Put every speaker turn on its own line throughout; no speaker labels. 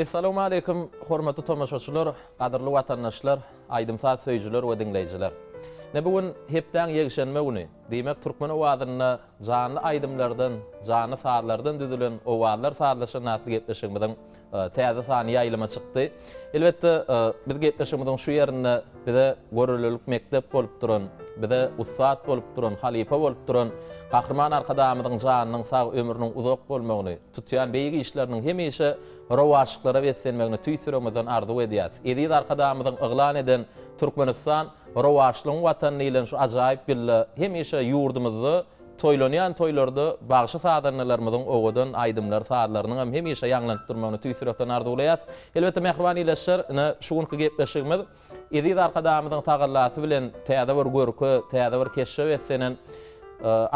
Essalawmaleýkim, hormatly tomaşaçylar, gadyrly watandaşlar, aýdym-saz söýüjiler we diňleýjiler. Ine bu gün hepdäň ýekşenbe güni. Diýmek, türkmen owazynda janly aýdymlardan, janly sazlardan düzülen Owazlar sazlaşan atly gepleşigimiziň täze sany ýaýlyma çykdy. Elbetde, biz gepleşigimiziň şu ýerinde bize görelilik mekdep bolup duran, bize ussat bolup duran, halypa bolup duran Gahryman Arkadagymyzyň janynyň sag, ömrüniň uzak bolmagyny, tutýan beýik işleriniň hemişe rowaçlyklara beslenmegini tüýs ýüregimizden arzuw edýäris. Eziz Arkadagymyzyň yglan eden Türkmenistan, rowaçlygyň Watany diýlen şu ajaýyp ýylda hemişe ýurdumyzda toýlanýan toýlarda bagşy-sazandalarymyzyň owadan aýdymlary, sazlarynyň hem hemişe ýaňlanyp durmagyny tüýs ýürekden arzuwlaýarys. Elbetde, mähriban ildeşler, ine, şu günki gepleşigimiz Eziz Arkadagymyzyň tagallasy bilen täze bir görke, täze bir keşbe beslenen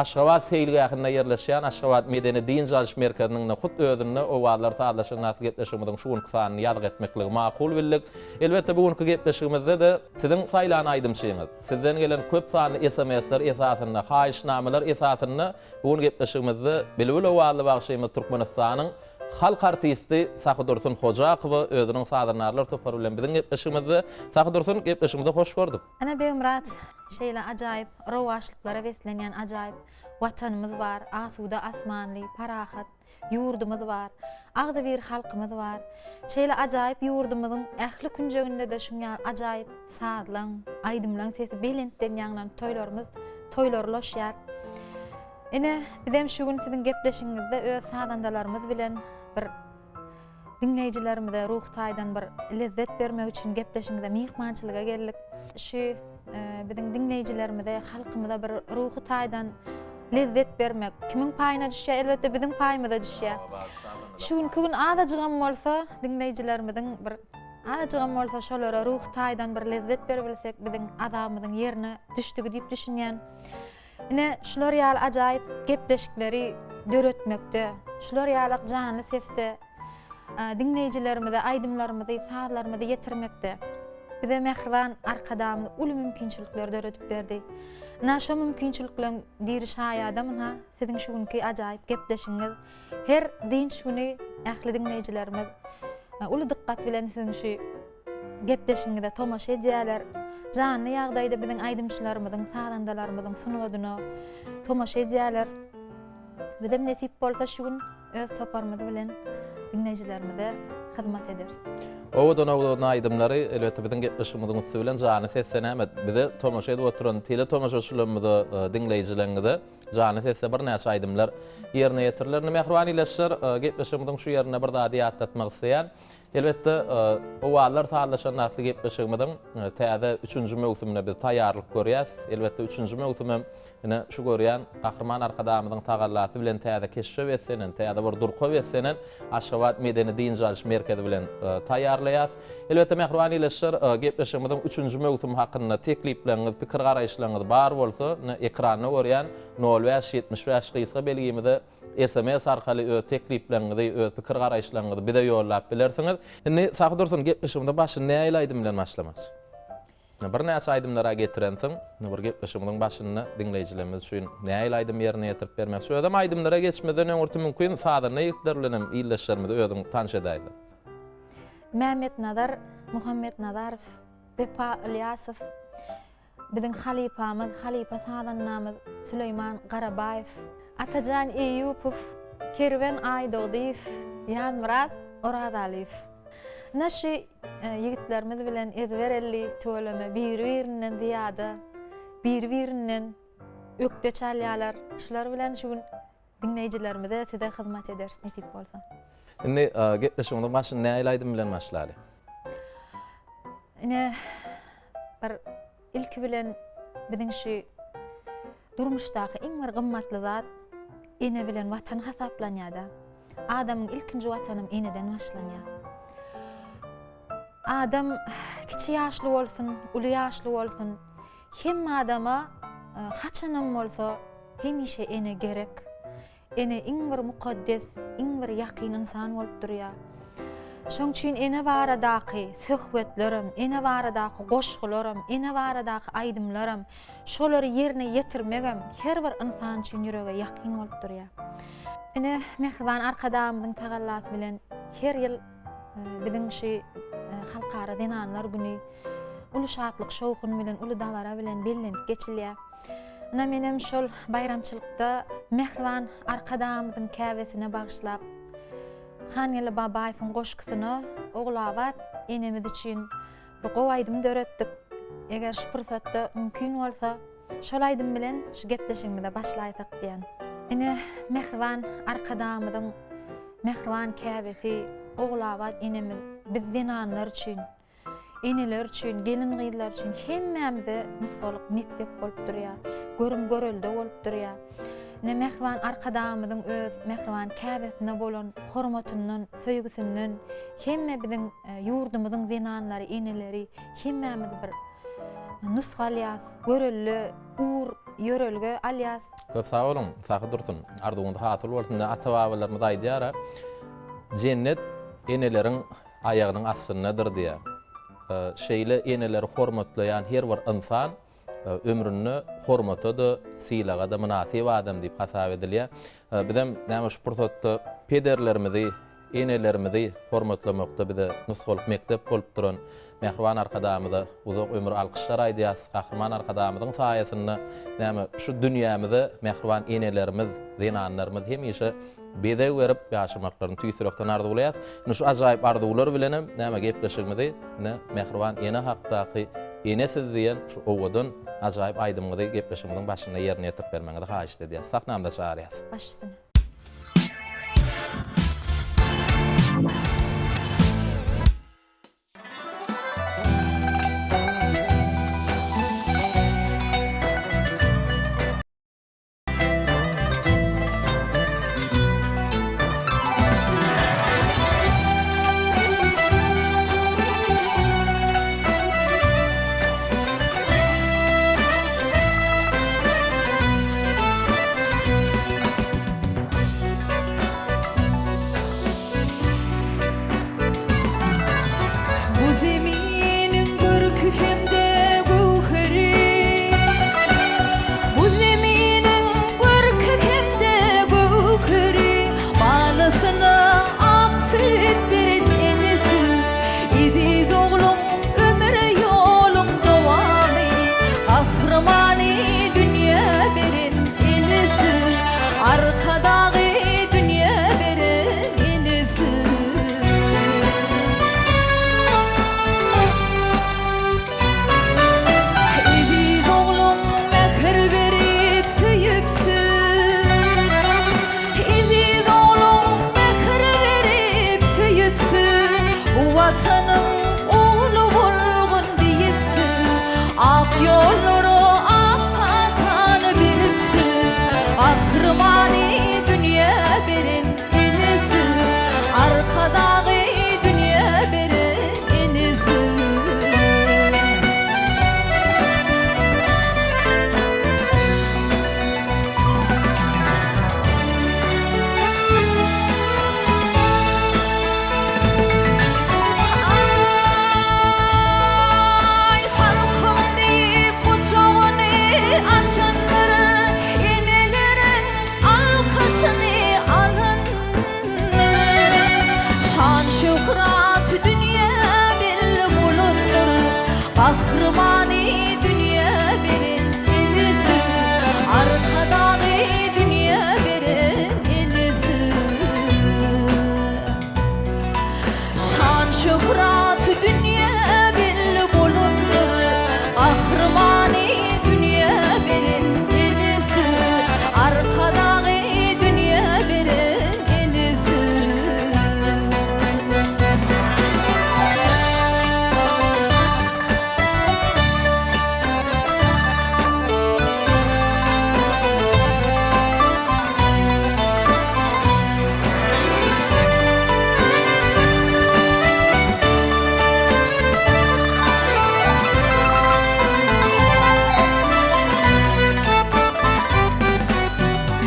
Aşgabat seýilgähinde ýerleşýän Aşgabat medeni-dynç alyş merkeziniň-de hut özünde Owazlar sazlaşygyny atly gepleşigimiziň şu günki sanyny ýazgy etmekligi makul bildik. Elbetde, bu günki gepleşigimizde-de siziň saýlan aýdymçyňyz, sizden gelen köp sanly sms-ler esasynda, haýyşnamalar esasynda bu gün gepleşigimizde bilbil owazly bagşymyz Türkmenistanyň Halk artisti Sahydursun Hojakowa özüniň sazandarlar topary bilen biziň gepleşigimizde. Sahydursun, gepleşigimize hoş gördük.
Ene Begmyrat, şeýle ajaýyp rowaçlyklara beslenýän ajaýyp Watanymyz bar, asuda asmanly, parahat ýurdumyz bar, agzybir halkymyz bar. Şeýle ajaýyp ýurdumyzyň ähli künjeginde-de şuň ýaly ajaýyp sazlaň, aýdymlaň sesi belentden ýaňlanyp toýlarymyz toýlara ulaşýar. Ine, bizem şu gün siziň gepleşigiňizde öz sazandalarymyz bilen bir diňleýjilerimize ruhy taýdan bir lezzet bermek üçin gepleşigiňize myhmançylyga geldik. Şu e, biziň diňleýjilerimize, halkymyza bir ruhy taýdan lezzet bermek kimiň paýyna düşýär? Elbetde biziň paýymyza düşýär. Şu günki gün azajygam bolsa diňleýjilerimiziň bir azajygam bolsa şolara ruhy taýdan bir lezzet beribilsek biziň azabymyzyň ýerine düşdügi diýip düşünýän. Ine, şular ýaly ajaýyp gepleşikleri döretmekde, şular ýalak janly sesde diňleýjilerimize aýdymlarymyzy, sazlarymyzy ýetirmekde bize mähriban Arkadagymyz uly mümkinçilikleri döredip berdi. Ynha, şo mümkinçilikleriň diri şaýadam ynha, siziň şu günki ajaýyp gepleşigiňiz. Her dynç güni ähli diňleýjilerimiz uly dykgat bilen siziň şu Gepleşigiňize tomaşa edýärler. Janly ýagdaýda biziň aýdymçylarymyzyň, sazandalarymyzyň sungatyna tomaşa edýärler. Bizem nesip bolsa şu gün öz toparymyz bilen diňleýjilerimize hyzmat ederis.
Owadan-owadan aýdymlary elbetde biziň gepleşigimiziň üsti bilen janly sesde näme bize tomaşa edip oturan teletomaşaçylarymyza, diňleýjileriňize janly sesde birnäçe aýdymlar ýerine ýetiriler. Indi mähriban ildeşler, gepleşigimiziň şu ýerinde bir zady ýatlatmak isleýän. Elbetde, Owazlar sazlaşanda atly gepleşigimiziň täze üçünji möwsümine biz taýýarlyk görýäs. Elbetde, üçünji möwsümem ine, şu görýän Gahryman Arkadagymyzyň tagallasy bilen täze keşbe beslenen, täze bir durka beslenen Aşgabat medeni-dynç alyş merkezi bilen taýýarlaýas. Elbetde, mähriban ildeşler, gepleşigimiziň üçünji möwsümi hakynda teklipleriňiz, pikir-garaýyşlaryňyz bar bolsa, ine, ekranda görýän nol bäş 75 gysga belgimize Sms arkaly öz teklipleriňizi, öz pikir-garaýyşlaryňyzy bize ýollap bilersiňiz. Indi Sahy Dursun, gepleşigimiziň başyny nähili aýdym bilen başlamakçy? Birnäçe aýdymlar-a getirensiň. Indi bir gepleşigimiziň başynda diňleýjilerimiz üçin nähili aýdym ýerine ýetirip bermekçi? Özem aýdymlara geçmezden öňürti mümkin sazanda ýigitler bilen hem ildeşlerimizi özüň tanyş edäýseň.
Mämmetnazar Muhammetnazarow, Wepa Ylýasow, Biziň halypamyz, halypa sazandamyz Süleýman Garabaýew, Atajan Eýýupow, Kerwen Aýdogdyýew, Ýazmyrat Orazalyýew. Ine şu ýigitlerimiz bilen ezber elli tüweleme biri-birinden zyýada, biri-birinden ökde çalýarlar. Şular bilen şu gün diňleýjilerimize size hyzmat ederis nesip bolsa.
Indi gepleşigimiziň başyny nähili aýdym bilen başlaly?
Ine bir ilki bilen biziň şu durmuşdaky iň bir gymmatly zat ene bilen watan hasaplanýar-da. Adamyň ilkinji watanam eneden başlanýar. Adam kiçi ýaşly bolsun, uly ýaşly bolsun, hemme adama e, haçanam bolsa hemişe ene gerek. Ene iň bir mukaddes, iň bir ýakyn ynsan bolup durýar. Şoň üçin ene baradaky söhbetlerem, ene baradaky goşgularam, ene baradaky aýdymlaram, şolary ýerine ýetirmegem her bir ynsan üçin ýürege ýakyn bolup durýar. Ine, mähriban Arkadagymyzyň tagallasy bilen her ýyl. biziň şu Halkara zenanlar güni uly şatlyk-şowhun bilen, uly dabara bilen bellenip geçilýär. Ynha menem şol baýramçylykda mähriban Arkadagymyzyň käbesine bagyşlap, Hangeldi Babaýewiň goşgusyna Ogulabat enemiz üçin bir gowy aýdym döretdik. Eger şu pursatda mümkin bolsa, şol aýdym bilen şu gepleşigimize başlaýsak diýen. Ine, mähriban Arkadagymyzyň mähriban käbesi Ogulabat enemiz biz zenanlar üçin Eneler üçin, gelin-gyzlar üçin hemmämize nusgalyk mekdep bolup durýar. Görüm-görelde bolup durýar. Ine, mähriban Arkadagymyzyň öz mähriban käbesine bolan hormatyndan, söýgüsinden hemme biziň e, ýurdumyzyň zenanlary, eneleri hemmämiz bir nusga alýas, görelde, ugur, ýörelge alýas.
Köp sag boluň, Sahy Dursun. Arzuwyňyz hasyl bolsun. Ata-babalarymyz aýdýar-a, Jennet eneleriň aýagynyň astyndadyr diýýär. Şeýle eneleri hormatlaýan her bir ynsan ömründe hormata-da, sylaga-da mynasyp adam diýip hasap edilýär. Bizem näme şu pursatda pederlerimizi, enelerimizi hormatlamakda bize nusgalyk mekdep bolup duran mähriban Arkadagymyza uzak ömür alkyşlar aýdýarys. Gahryman Arkadagymyzyň saýasynda näme şu dünýämize mähriban enelerimiz, zenanlarymyz hemişe bezeg berip ýaşamaklaryny tüýs ýürekden arzuwlaýas. Indi şu ajaýyp arzuwlar bilenem näme gepleşigimizi ine mähriban ene hakdaky Ene siz diýen şu owadan ajaýyp aýdymyňyzy gepleşigimiziň başynda ýerine ýetirip bermegiňizi haýyşt edýäs. Sahnamyza çagyrýas.
Baş üstüne.
Bu zeminiň görki hem-de göwheri, Bu zeminiň görki hem-de göwheri, Balasyna ak süýt beren enesi, Eziz ogluň ömür ýoluň dowamy, Gahrymany dünýä beren enesi, Arkadagy dünýä beren enesi. Eziz ogluň mähir berip söýüpsiň, Eziz ogluň mähir berip söýüpsiň, Bu Watanyň ogly bolgun diýipsiň, Ak ýollara ak patany beripsiň, Gahrymany dünýä beren enesi, Arkadagy dünýä beren enesi. Aý, halkym diýip gujagyny açandyr, Eneleriň alkyşyny alandyr. Şan-şöhraty dünýä belli bolandyr, Gahrymany dünýä beren enesi, Arkadagy dünýä beren enesi. Şan-şöhraty dünýä belli bolandyr, Gahrymany dünýä beren enesi, Arkadagy dünýä beren enesi.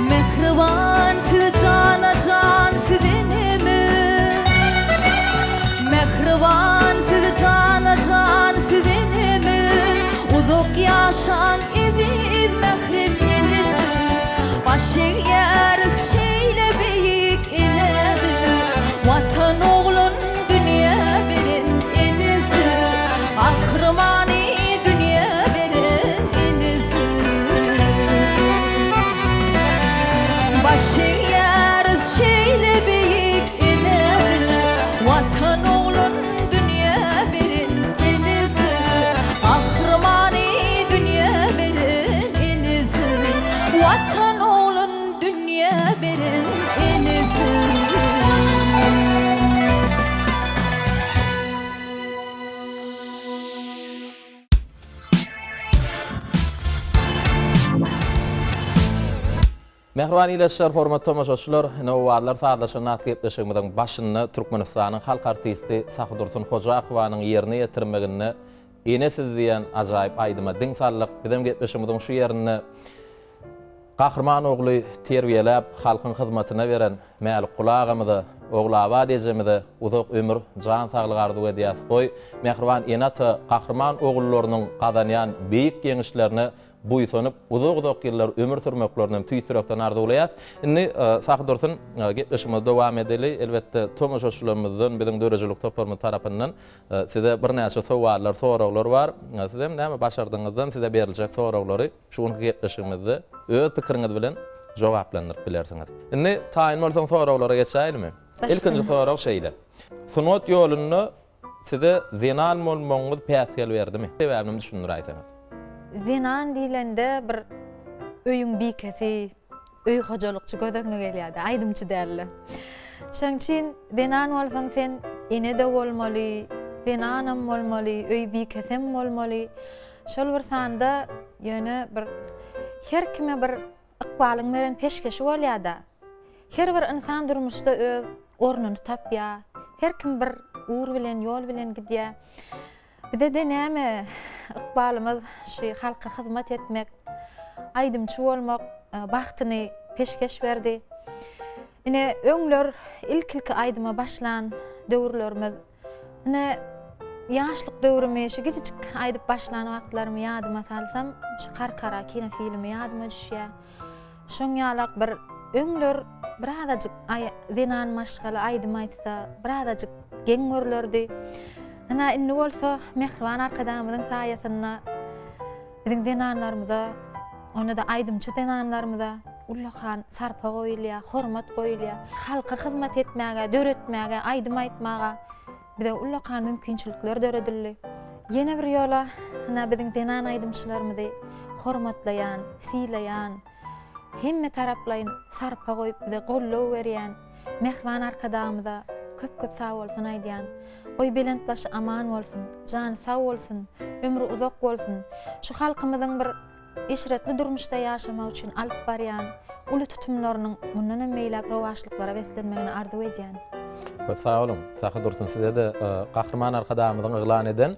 Mähriban siz jana-jan siz enemiz Mähriban siz jana-jan siz enemiz Uzak ýaşaň eziz mährem enesiz Baş egýäris şeýle beýik enemiz Watan oglun dünýä.
Mähriban ildeşler, hormatly tomaşaçylar, ine Owazlar sazlaşan atly gepleşigimiziň başynda Türkmenistanyň halk artisti Sahydursun Hojakowanyň ýerine ýetirmeginde Ene siz diýen ajaýyp aýdyma diň saldyk. Bizem gepleşigimiziň şu ýerinde Gahryman ogly terbiýeläp halkyň hyzmatyna beren Mälikguly agamyza, Ogulabat ejemize uzak ömür, jan saglyk arzuw edýäs. Goý, mähriban ene-ata gahryman ogullarynyň gazanýan beýik ýeňişlerine buýsanyp, uzak-uzak ýyllar ömür sürmeklerini hem tüýs ýürekden arzuwlaýas. Indi, Sahydursun, gepleşigimizi dowam edeli. Elbetde, tomaşaçylarymyzdan, biziň döredijilik toparymyz tarapyndan size birnäçe sowallar, soraglar bar. Siz hem näme başardygyňyzdan size beriljek soraglary Şu günki gepleşigimizde öz pikiriňiz bilen jogaplandyryp bilersiňiz. Indi taýyn bolsaň soraglara geçäýelimi? Ilkinji sorag şeýle. Sungat ýolunda size zenan bolmagyňyz päsgel berdimi? Sebäbini düşündiräýseňiz.
Zenan diýlende bir öýüň bikesi, öý hojalykçy göz öňüňe gelýär-de, aýdymçy däl-de. Şonuň üçin zenan bolsaň sen ene-de bolmaly, zenanam bolmaly, öý bikesem bolmaly. Şol bir sanda ýöne bir her kime bir ykbalyň beren peşgeşi bolýar-da. Her bir ynsan durmuşda öz ornuny tapýar. Her kim bir ugur bilen, ýol bilen gidýär. Bize-de näme ykbalymyz şu halka hyzmat etmek, aýdymçy bolmak bagtyny peşgeş berdi. Ine, öňler ilk-ilki aýdyma başlan döwürlerimiz Ine, ýaşlyk döwrümi, şu kiçijik aýdyp başlan wagtlarymy ýadyma salsam, şu Karkara kinofilmi ýadyma düşýär. Şoň ýalak bir öňler birazajyk zenan maşgala aýdym aýtsa, birazajyk geň görlerdi. Ine, indi bolsa mähriban Arkadagymyzyň saýasynda biziň zenanlarymyza, onda-da aýdymçy zenanlarymyza ullakan sarpa goýulýar, hormat goýulýar. Halka hyzmat etmäge, döretmäge, aýdym aýtmaga bize ullakan mümkinçilikler döredildi. Ýene bir ýola ynha biziň zenan aýdymçylarymyzy hormatlaýan, sylaýan, hemme taraplaýyn sarpa goýup bize goldaw berýän mähriban Arkadagymyza köp-köp sagbolsun aýdýan. Goý belent başy aman bolsun, jany sag bolsun, ömri uzak bolsun. Şu halkymyzyň bir eşretli durmuşda ýaşamak üçin alyp barýan uly tutumlarynyň mundan hem beýläk rowaçlyklara beslenmegini arzuw edýän.
Köp sag boluň. Sahy Dursun size-de Gahryman Arkadagymyzyň yglan eden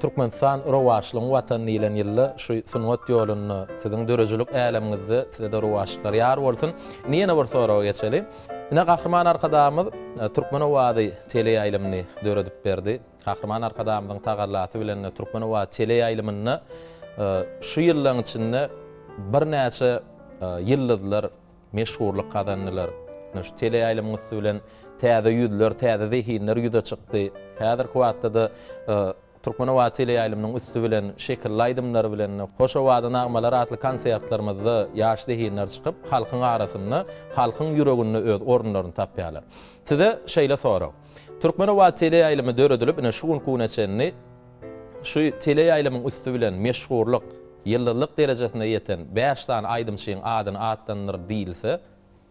Türkmenistan rowaçlygyň Watany diýlen ýylda şu sungat ýolunda siziň döredijilik älemiňizde size-de rowaçlyklar ýar bolsun. Indi ýene bir soraga geçeli. Ine Gahryman Arkadagymyz Türkmen owazy teleýaýlymyny döredip berdi. Gahryman Arkadagymyzyň tagallasy bilen Türkmen owazy teleýaýlymynda şu ýyllaryň içinde birnäçe ýyldyzlar meşhurlyk gazandylar. Ine şu teleýaýlymyň üsti bilen täze ýüzler, täze zehinler ýüze çykdy. Häzirki wagtda-da Türkmen owazy teleýaýlymynyň üsti bilen şekilli aýdymlar bilen Hoş owazy nagmalar atly konsertlerimizde ýaş zehinler çykyp, halkyň arasynda, halkyň ýüreginde öz orunlaryny tapýarlar. Size şeýle sorag. Türkmen owazy teleýaýlymy döredilip ine şu günki güne çenli şu teleýaýlymyň üsti bilen meşhurlyk, ýyldyzlyk derejesine ýeten bäş sany aýdymçyň adyny atlandyr diýilse,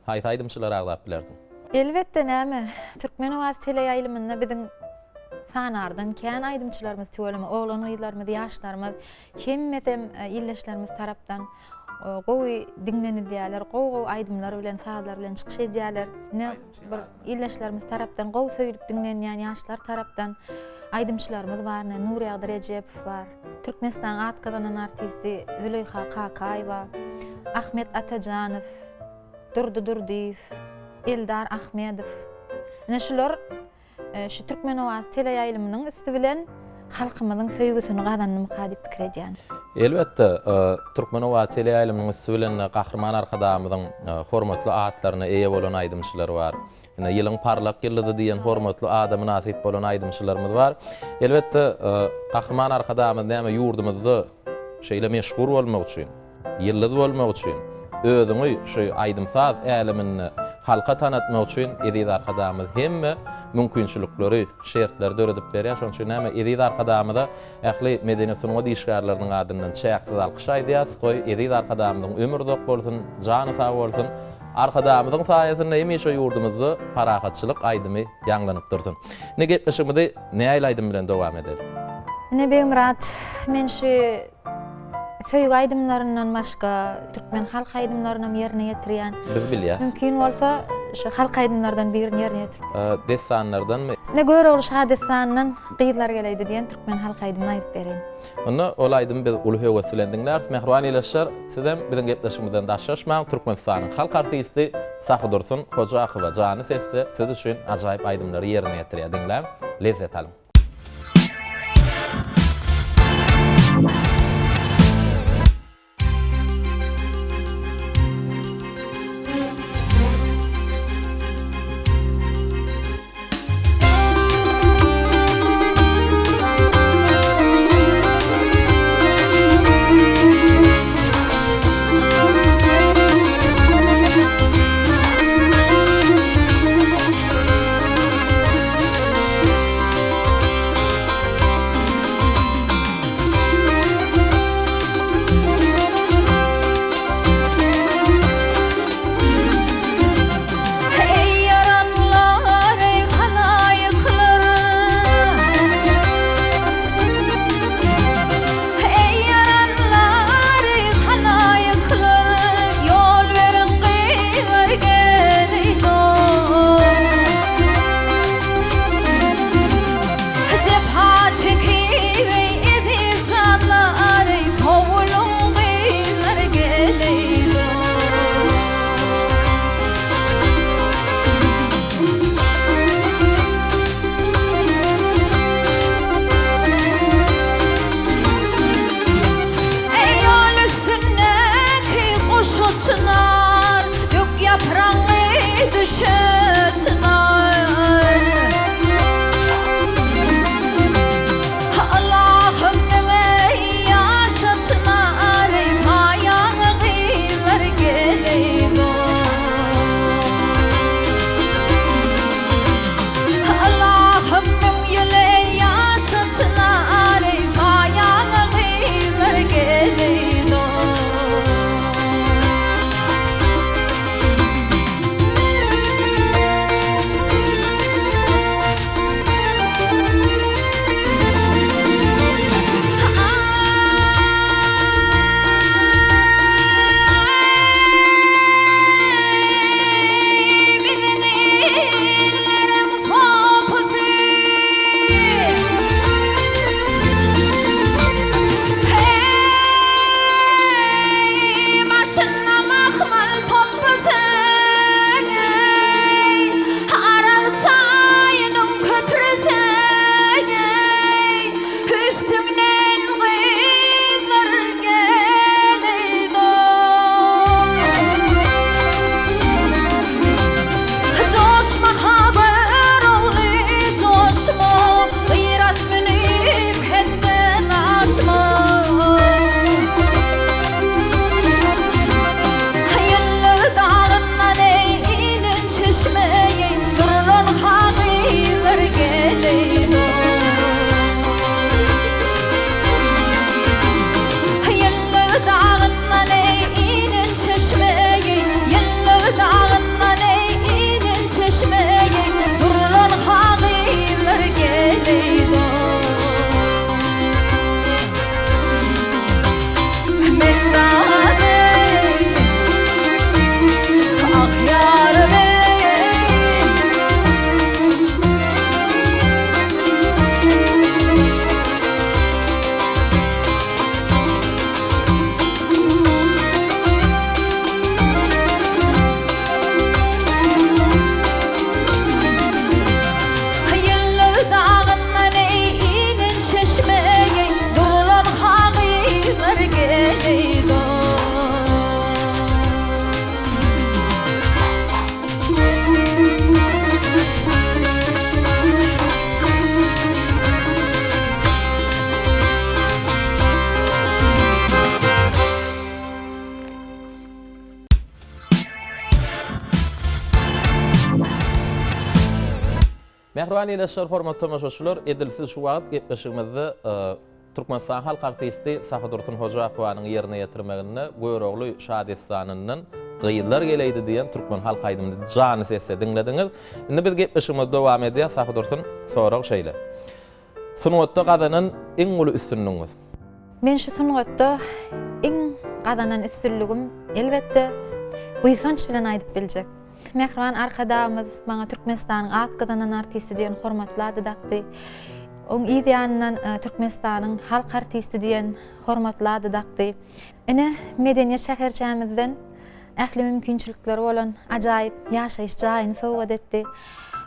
haýsy aýdymçylary agzap bilersiň?
Elbetde näme, Türkmen owazy teleýaýlymynda biziň sanardan kän aýdymçylarymyz tüweleme oglan-gyzlarymyz, ýaşlarymyz hemmesem ildeşlerimiz tarapdan gowy diňlenilýärler, gowy-gowy aýdymlar bilen, sazlar bilen çykyş edýärler. Ine bir ildeşlerimiz tarapdan gowy söýülip diňlenýän ýaşlar tarapdan aýdymçylarymyz bar, ine Nurýagdy Rejepow bar, Türkmenistanyň at gazanan artisti Züleýha Kakaýewa, Ahmet Atajanow, Durdy Durdyýew, Eldar Ahmedow. Ine şular Şu Türkmen owazy teleýaýlymynyň üsti bilen halkymyzyň söýgüsini gazandymyka diýip pikir edýän.
Elbetde, Türkmen owazy teleýaýlymynyň üsti bilen Gahryman Arkadagymyzyň hormatly atlaryna eýe bolan aýdymçylar bar. Ine, Ýylyň parlak ýyldyzy diýen hormatly ada mynasyp bolan aýdymçylarymyz bar. Elbetde, Gahryman Arkadagymyz näme ýurdumyzda şeýle meşhur bolmak üçin, Ýyldyz bolmak üçin, özüňi şu aýdym-saz äleminde halka tanatmak üçin eziz Arkadagymyz hemme mümkinçilikleri, şertleri döredip berýär. Şonuň üçin näme eziz Arkadagymyza ähli medeniýet-sungat işgärleriniň adyndan çäksiz alkyş aýdýarys. Goý, eziz Arkadagymyzyň ömri uzak bolsun, jany sag bolsun! Arkadagymyzyň saýasynda hemişe ýurdumyzda parahatçylyk aýdymy ýaňlanyp dursun. Indi gepleşigimizi nähili aýdym bilen dowam edeli?
Ine Begmyrat, men şu. Söýgi aýdymlaryndan başga türkmen halk aýdymlarynam ýerine ýetirýän.
Biz bilýäs.
Mümkin bolsa şu halk aýdymlardan birini ýerine ýetirip.
Dessanlardanmy?
Ine Görogly şadessanyndan Gyzlar geleýdi diýen türkmen halk aýdymyny aýdyp bereýin.
Onda ol aýdymy biz uly höwes bilen diňläris. Mähriban ildeşler, sizem biziň gepleşigimizden daşlaşmaň. Türkmenistanyň halk artisti Sahydursun Hojakowa janly sesde siz üçin ajaýyp aýdymlary ýerine ýetirýär. Diňläň, lezzet alyň.
Eý ýaranlar, eý halaýyklar! Eý ýaranlar, eý halaýyklar! Ýol beriň gyzlar geleýin-ow! Jepa çekip eý eziz janlar, eý sowulyň gyzlar geleýin-ow! Eý ýol üstündäki goşa çynar, Dök ýapragyňy düşe çynar. Ylahym müňe ýaşa çynar, Saýaňy gyzlar geleýin-ow. Ylahym müň ýyl ýaşa çynar, Saýaňy gyzlar geleýin-ow. Aý, biziň illeriň sopusy. Heý, başynda mahmal topbusy. Araz çaýynyň köprüsi. Üstüňden gyzlar geleýdo. Joşma habar ogly joşma, Gyrat münüp hetden aşma. Ýyldyz dagyndan eý inen çeşme-eý, Durlan kagyzlar geleýdo. Ýyldyz dagyndan eý inen çeşme-eý, Ýyldyz dagyndan eý inen çeşme-eý, Durlan kagyzlar geleýdo. Merdana eý, ah ýarym eý. Ýyldyz dagyndan eý inen çeşme eý, Durlan kagyzlar geleýdo.
Mähriban ildeşler, hormatly tomaşaçylar, edil siz şu wagt gepleşigimizde Türkmenistan halk artisti Sahydursun Hojakowanyň ýerine ýetirmeginde Görogly şadessanyndan Gyzlar geleýdi diýen türkmen halk aýdymyny janly sesde diňlediňiz. Indi biz gepleşigimizi dowam edýäs. Sahydursun, sorag şeýle. Sungatda gazanan iň uly üstünligiňiz?
Men şu sungatda iň gazanan üstünligim, elbetde, buýsanç bilen aýdyp biljek. Mähriban Arkadagymyz maňa Türkmenistanyň at gazanan artisti diýen hormatly ady dakdy. Oň yz ýanyndan Türkmenistanyň halk artisti diýen hormatly ady dakdy. Ine, medeniýet şäherçämizden ähli mümkinçilikleri bolan ajaýyp ýaşaýyş jaýyny sowgat etdi.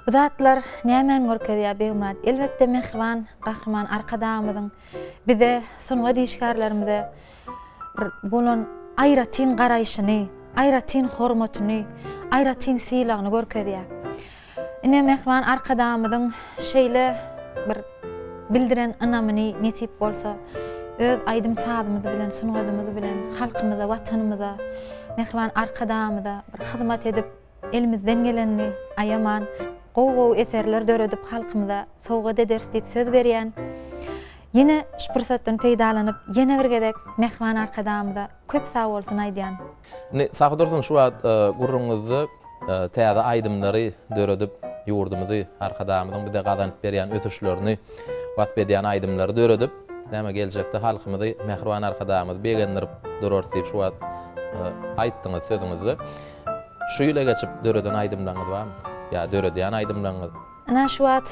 Bu zatlar nämäni görkezýär, Begmyrat? Elbetde, mähriban Gahryman Arkadagymyzyň bize, sungat işgärlerimize bir bolan aýratyn garaýşyny, aýratyn hormatyny, aýratyn sylagyny görkezýär. Ine, mähriban Arkadagymyzyň şeýle bir bildiren ynamyny nesip bolsa, öz aýdym-sazymyz bilen, sungatymyz bilen halkymyza, Watanymyza, mähriban Arkadagymyza bir hyzmat edip, elimizden gelenini aýaman, gowy-gowy eserler döredip halkymyza sowgat ederis diýip söz berýän. Ýene şu pursatdan peýdalanyp, ýene bir gezek mähriban Arkadagymyza köp sag bolsun aýdýan.
Indi Sahydursun şu wagt gürrüňiňizde täze aýdymlary döredip, ýurdumyzy, Arkadagymyzyň bize gazanyp berýän ösüşlerini wasp edýän aýdymlary döredip, näme geljekde halkymyzy, mähriban Arkadagymyzy begendirip durarys diýip şu wagt aýtdyňyz sözüňizde. Şu ýyla geçip döreden aýdymlaryňyz barmy? Ýa döredýän aýdymlaryňyz?
Ynha şu wagt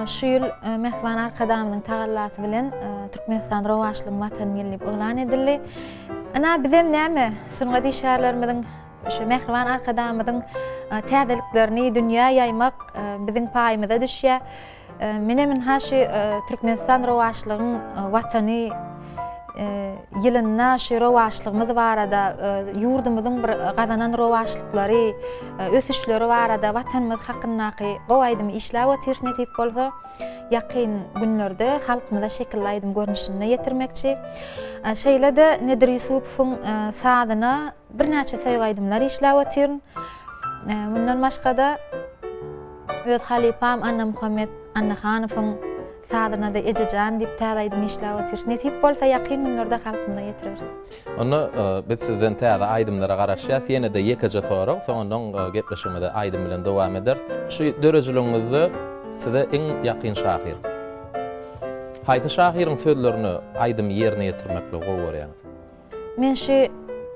şu ýyl mähriban Arkadagymyzyň tagallasy bilen Türkmenistan rowaçlygyň Watany ýyly diýip yglan edildi. Ynha bizem näme sungat işgärlerimiziň şu mähriban Arkadagymyzyň täzeliklerini dünýä ýaýmak biziň paýymyza düşýär. Menem ynha şu Türkmenistan rowaçlygyň Watany ýylynda şu rowaçlygymyz barada, ýurdumyzyň bir gazanan rowaçlyklary, ösüşleri barada, Watanymyz hakyndaky gowy aýdymy işläp otyrys nesip bolsa. Ýakyn günlerde halkymyza şekilli aýdym görnüşinde ýetirmekçi. Şeýle-de Nedir Ýusupowyň sazyna Birnäçe söýgi aýdymlar işläp otyryn. Mundan başga-da öz halypam Annamuhammet Annahanowyň sazyna-da Ejejan diýip täze aýdym işläp otyrys. Nesip bolsa ýakyn günlerde halkymyza ýetireris.
Onda biz sizden täze aýdymlara garaşýas. Ýene-de ýekeje sorag, soňundan gepleşigimizi aýdym bilen dowam ederis. Şu dörejiligiňizde size iň ýakyn şahyr? Haýsy şahyryň sözlerine aýdym ýerine ýetirmekligi gowy görýäňiz?
Men şu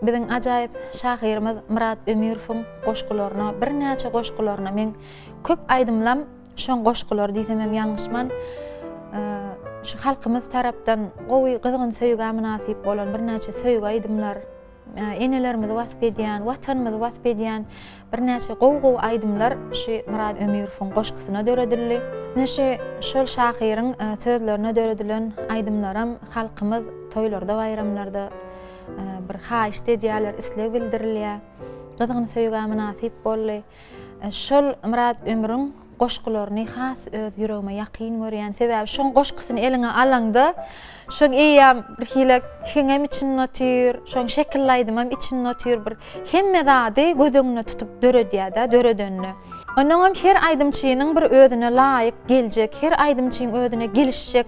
biziň ajaýyp şahyrymyz Myrat Ömürowyň goşgularyna, birnäçe goşgularyna, meň köp aýdymlam şoň goşgulary diýsemem ýalňyşman, şu halkymyz tarapdan gowy gyzgyn söýgä mynasyp bolan birnäçe söýgi aýdymlar, enelerimizi wasp edýän, Watanymyzy wasp edýän Birnäçe gowy-gowy aýdymlar şu Myrat Ömürowyň goşgusyna döredildi. Ine şu şol şahyryň sözlerine döredilen aýdymlaram halkymyz toýlarda-baýramlarda bir haýyşt edýärler, isleg bildirilýär. Gyzgyn söýgä mynasyp boldy. Şol Myrat Ömüriň goşgularyny has öz ýüregime ýakyn görýän. Sebäbi şoň goşgusyny eliňe alaňda, şoň eýýäm bir hile heňem içinde otyr, şoň şekilli aýdymam içinde otyr, bir hemme zady göz öňünde tutup döredýär-de, döredende. Onnoňam her aýdymçynyň bir özüne laýyk geljek, her aýdymçyň özüne gelişjek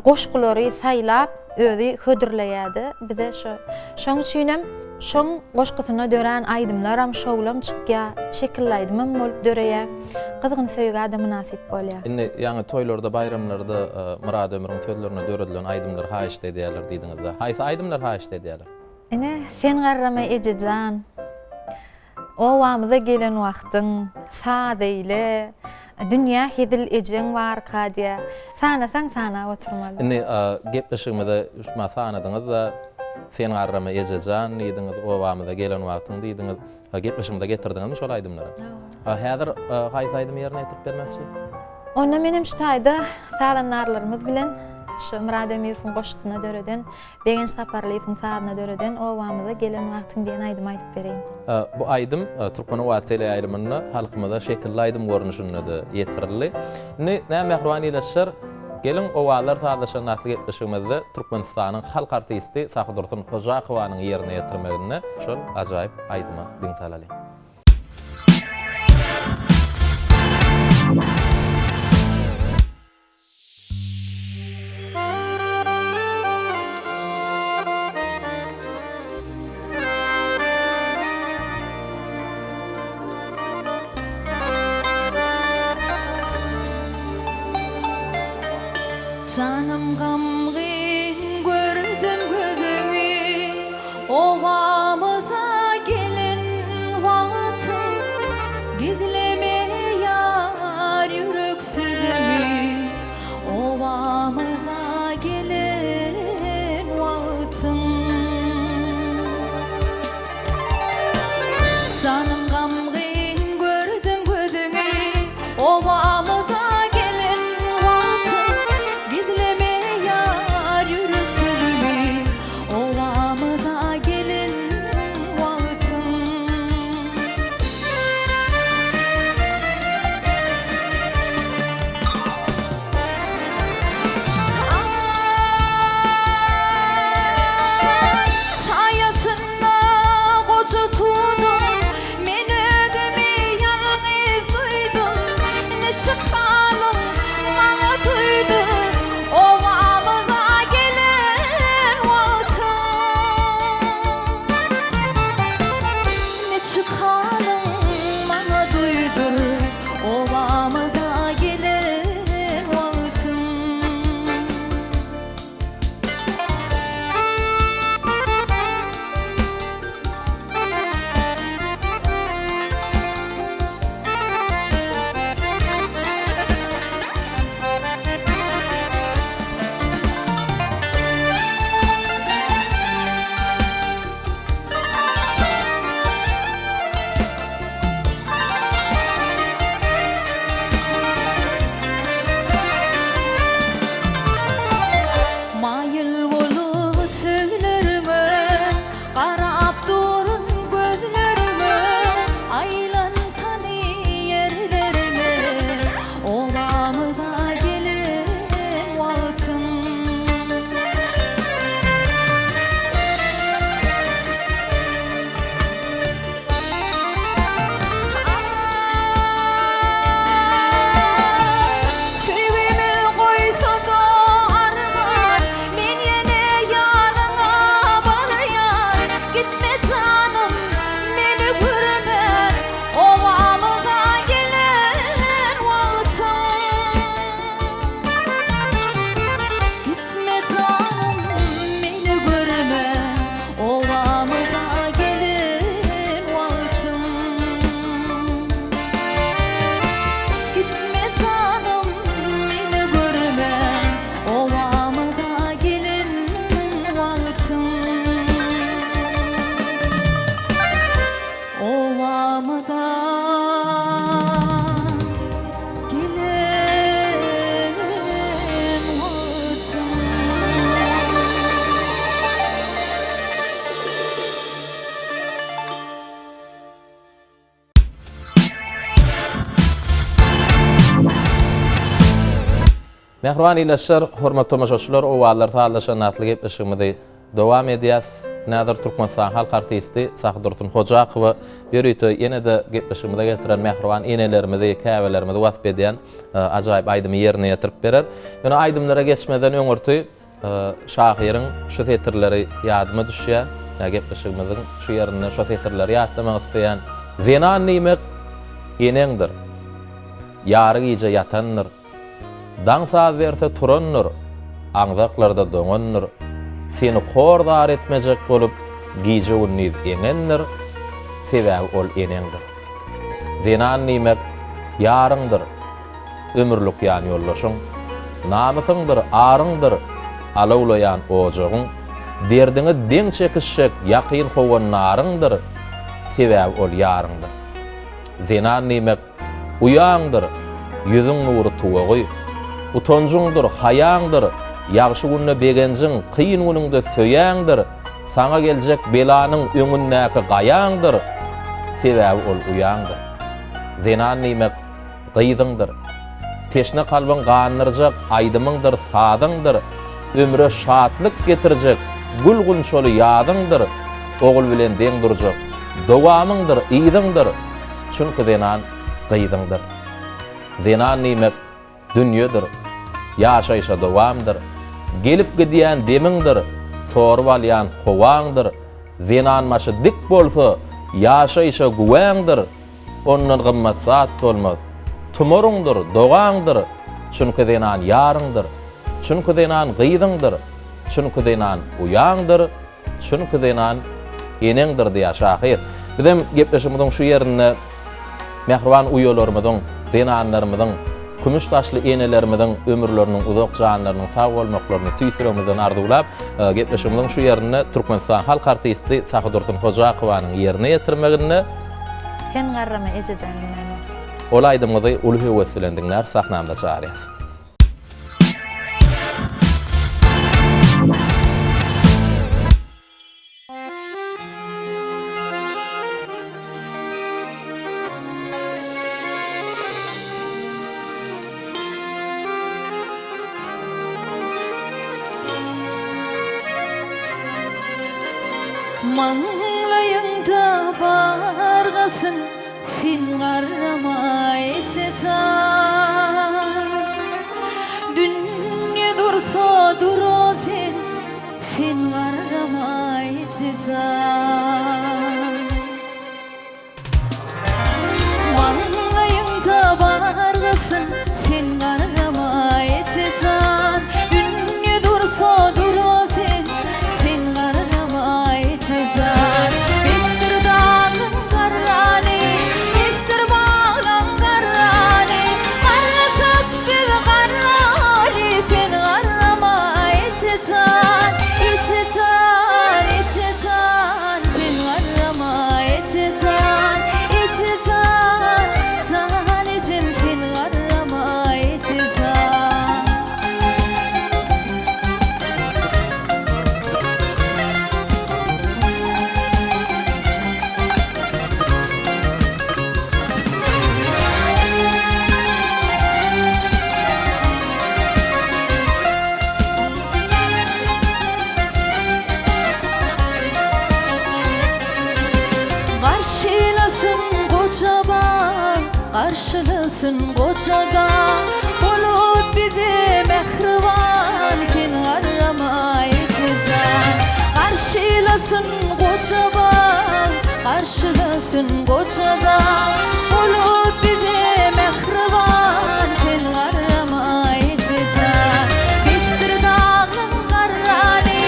goşgulary saýlap özi hödürleýärdi bize şo. Şoň üçinem şoň goşgusynda dörän aýdymlaram şowlam çykýar, şekilli aýdymam bolup döreýär. Gyzgyn söýgä-de mynasyp bolýar.
Indi ýaňy toýlarda, baýramlarda Myrat Ömüriň sözlerine döredilen aýdymlary haýyşt edýärler diýdiňiz-de. Haýsy aýdymlary haýyşt edýärler?
Ine, Sen garrama ejejan. Obamyza gelen wagtyň, saz eýle, dünýä hezil ejeň barka diýä. Sanasaň sanap oturmaly.
Indi gepleşigimize şuma sanadyňyz-da, Sen garrama eje jan diýdiňiz, obamyza gelen wagtyň diýdiňiz. Gepleşigimize getirdiňizmi şol aýdymlary? Hawa. Häzir haýsy aýdymy ýerine ýetirip bermekçi?
Onda menem şu taýda sazandarlarymyz bilen şu Myrat Ömirowyň goşgusyna döreden Begenç Saparlyýewiň sazyna döreden Obamyza gelen wagtyň diýen aýdymy aýdyp bereýin.
Bu aýdym Türkmen owazy teleýaýlymynda halkymyza şekilli aýdym görnüşinde-de ýetirildi. Indi näme mähriban ildeşler, geliň Owazlar sazlaşanda atly gepleşigimizde Türkmenistanyň halk artisti Sahydursun Hojakowanyň ýerine ýetirmeginde şol ajaýyp aýdyma diň salalyň.
Janym gamgyn gördüm.
Mähriban ildeşler, hormatly tomaşaçylar, Owazlar sazlaşanda atly gepleşigimizi dowam edýäs. Häzir Türkmenistan halk artisti Sahydursun Hojakowa ýörite ýene-de gepleşigimize getiren mähriban enelerimizi, käbelerimizi wasp edýän ajaýyp aýdymy ýerine ýetirip berer. Ýöne aýdymlara geçmezden öňürti Şahyryň şu setirleri ýadyma düşýär. Ýa gepleşigimiziň şu ýerinde şo setirleri ýatlamak isleýän. Zenan diýmek eneňdir. Ýary gije ýatandyr. Daň saz berse turandyr. Aňzaklarda doňandyr. Seni hor-zar etmejek bolup gije-gündiz eňendir. Sebäbi ol eneňdir. Zenan diýmek ýaryňdyr. Ömürlik ýanýoldaşyň, Namysyňdyr, aryňdyr, Alawlaýan ojagyň, Derdiňi deň çekişjek Ýakyn howandaryňdyr, Sebäbi ol ýaryňdyr. Zenan diýmek, uýaňdyr, Ýüzüň nury tuwagy. Utanjyňdyr, haýaňdyr, Ýagşy günde begenjiň, Kyn günüňde söýäňdir, Saňa geljek belanyň Öňündäki gaýaňdyr, Sebäbi ol uýaňdyr. Zenan diýmek, gyzyňdyr. Teşne kalbyň gandyrjak aýdymyňdyr, sazyňdyr, ömre şatlyk getirjek gül-gunçaly ýazyňdyr, ogul bilen deň durjak dowamyňdyr, yzyňdyr, çünki zenan gyzyňdyr. Zenan diýmek dünýedir, ýaşaýşa dowamdyr, gelip gidýän demiňdir, sorup alýan howaňdyr, zenan başy dik bolsa, ýaşaýşa güwäňdir, Ondan gymmat zat bolmaz. Tumaryňdyr, dogaňdyr, Çünki zenan ýaryňdyr. Çünki zenan gyzyňdyr. Çünki zenan uýaňdyr. Çünki zenan eneňdir diýýär şahyr. Bizem gepleşigimiziň şu ýerinde mähriban uýalarymyzyň, zenanlarymyzyň, kümüş saçly enelerimiziň ömürleriniň uzak, janlarynyň sag bolmaklaryny tüýs ýüregimizden arzuwlap, gepleşigimiziň şu ýerinde Türkmenistan halk artisti Sahydursun Hojakowanyň ýerine ýetirmeginde
Sen garrama ejejan diýmäni.
Ol aýdymyzy uly höwes bilen diňläris sahnamyza çagyrýas.
Maňlaýyňda bar galsyn sen garrama eje jan. Dünýe dursa dur-a sen, sen garrama eje jan. Maňlaýyňda bar galsyn, sen garrama eje jan. Dünýe dursa dur-a sen, sen garrama eje jan. Besdir dagyň garrany, besdir baglaň garrany. Garrasak biz garraly, sen garrama eje jan. Eje jan, eje jan, sen garrama. Eje jan, eje jan, jan ejem sen garrama eje jan. Garşylasyn goja bag, Garşylasyn goja dag, Bolup bize mähriban, Sen garrama eje jan. Garşylasyn goja bag, Garşylasyn goja dag, Bolup bize mähriban, Sen garrama eje jan. Besdir daglaň garrany,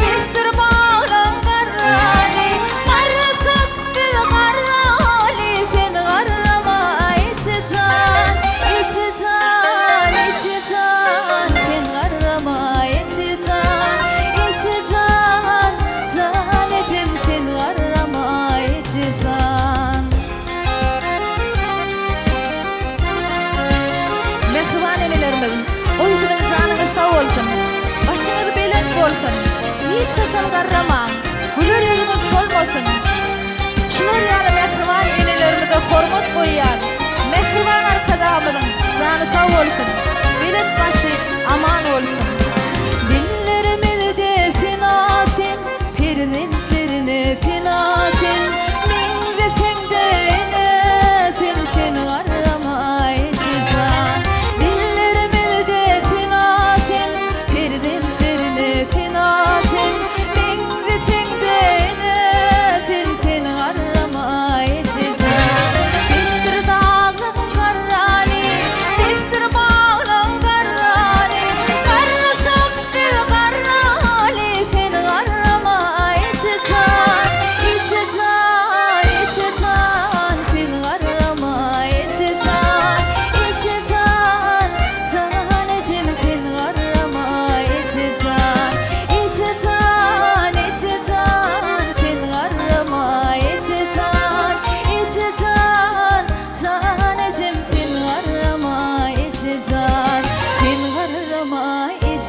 Besdir baglaň garrany, Garrasak biz garraly, Sen garrama eje jan, Eje jan, eje jan, Sen garrama eje jan, Eje jan, jan ejem, Sen garrama eje jan. Mähriban enelerimiz, goý siziň janyňyz sag bolsun, başyňyz belent bolsun, hiç haçan garramaň, güler ýüzüňiz solmasyn. Şular ýaly mähriban enelerimize hormat goýýan mähriban Arkadagymyzyň jany sag bolsun, belent başy.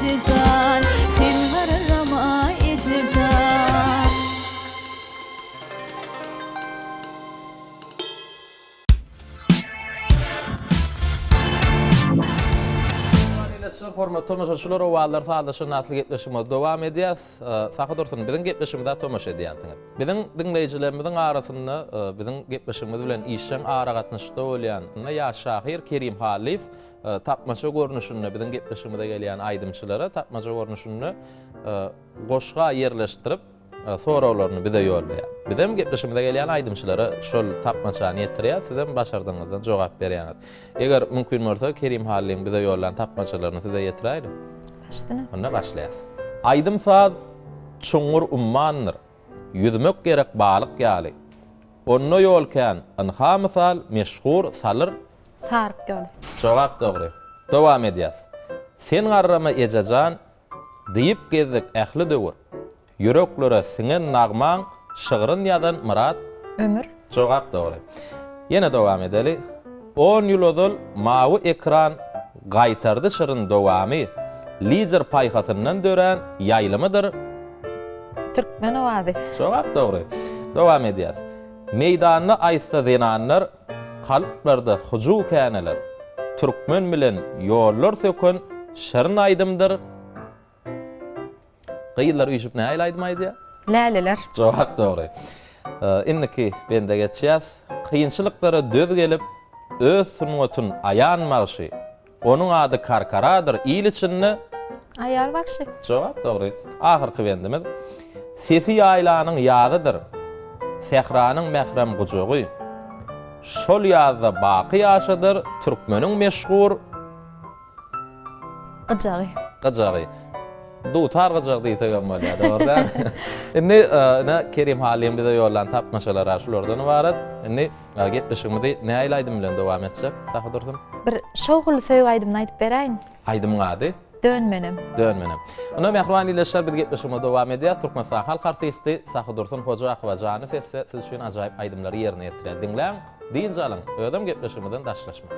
Eje jan, sen garrama eje jan.
Hormatly tomaşaçylar, Owazlar sazlaşan atly gepleşigimizi dowam edýäs. Sahy Dursun, biziň gepleşigimize tomaşa edýänsiňiz. Biziň diňleýjilerimiziň arasynda biziň gepleşigimiz bilen işjeň aragatnaşykda bolýan ýaş şahyr Kerim Hallyýew tapmaça görnüşinde biziň gepleşigimize gelýän aýdymçylara tapmaça görnüşinde goşga ýerleşdirip, soraglaryny bize ýollaýar. Bizem gepleşigimize gelýän aýdymçylara şol tapmaçany ýetirýäs, sizem başardygyňyzdan jogap berýäňiz. Eger mümkin bolsa Kerim Hallyň bize ýollan tapmaçalaryny size ýetiräýeli.
Başdyna.
Onda başlaýas. Aýdym-saz çuňňur ummandyr. Ýüzmek gerek balyk ýaly. Onda ýol kän, ynha mysal, meşhur Salyr.
Saryk ýoly.
Jogap dogry. Dowam edýäs. Sen garrama ejejan, Diýip gezdik ähli döwür. Ýüreklere siňen nagmaň şygryn ýazan Myrat.
Ömür.
Jogap dogry. Ýene dowam edeli. On ýyl ozal mawy ekran gaýtardy şirin dowamy, Lider paýhasyndan dörän ýaýlymydyr.
Türkmen owazy.
Jogap dogry. Dowam edýäs. Meýdanda aýtsa zenanlar, Kalplarda hyjuw käneler. Türkmen bilen ýollar söken şirin aýdymdyr. Gyzlar üýşüp nähili aýdym aýdýar?
Läleler.
Jogap dogry. Indiki bende geçýäs. Kynçylyklara döz gelip, öz sungatyn aýan bagşy. Onuň ady Karkaradyr il içinde.
Aýal bagşy.
Jogap dogry. Ahyrky bendimiz. Sesi ýaýlanyň ýazydyr. Sähranyň mährem gujagy. Şol ýazda baky ýaşadyr türkmeniň meşhur.
Gyjagy.
Gyjagy. Dutar gyjagy diýsegem bolýar, dogry dälmi? Indi ine Kerim Hallyň bize ýollan tapmaçalary şulardan ybarat. Indi gepleşigimizi nähili aýdym bilen dowam etjek, Sahy Dursun?
Bir şowhunly söýgi aýdymyny aýdyp beräýin.
Aýdymyň ady?
Dönmenem.
Dönmenem. Onda mähriban ildeşler biz gepleşigimizi dowam edýäs. Türkmenistan halk artisti Sahy Dursun Hojakowa janly sesde siz üçin ajaýyp aýdymlary ýerine ýetirýär. Diňläň, dynç alyň, özem gepleşigimizden daşlaşmaň.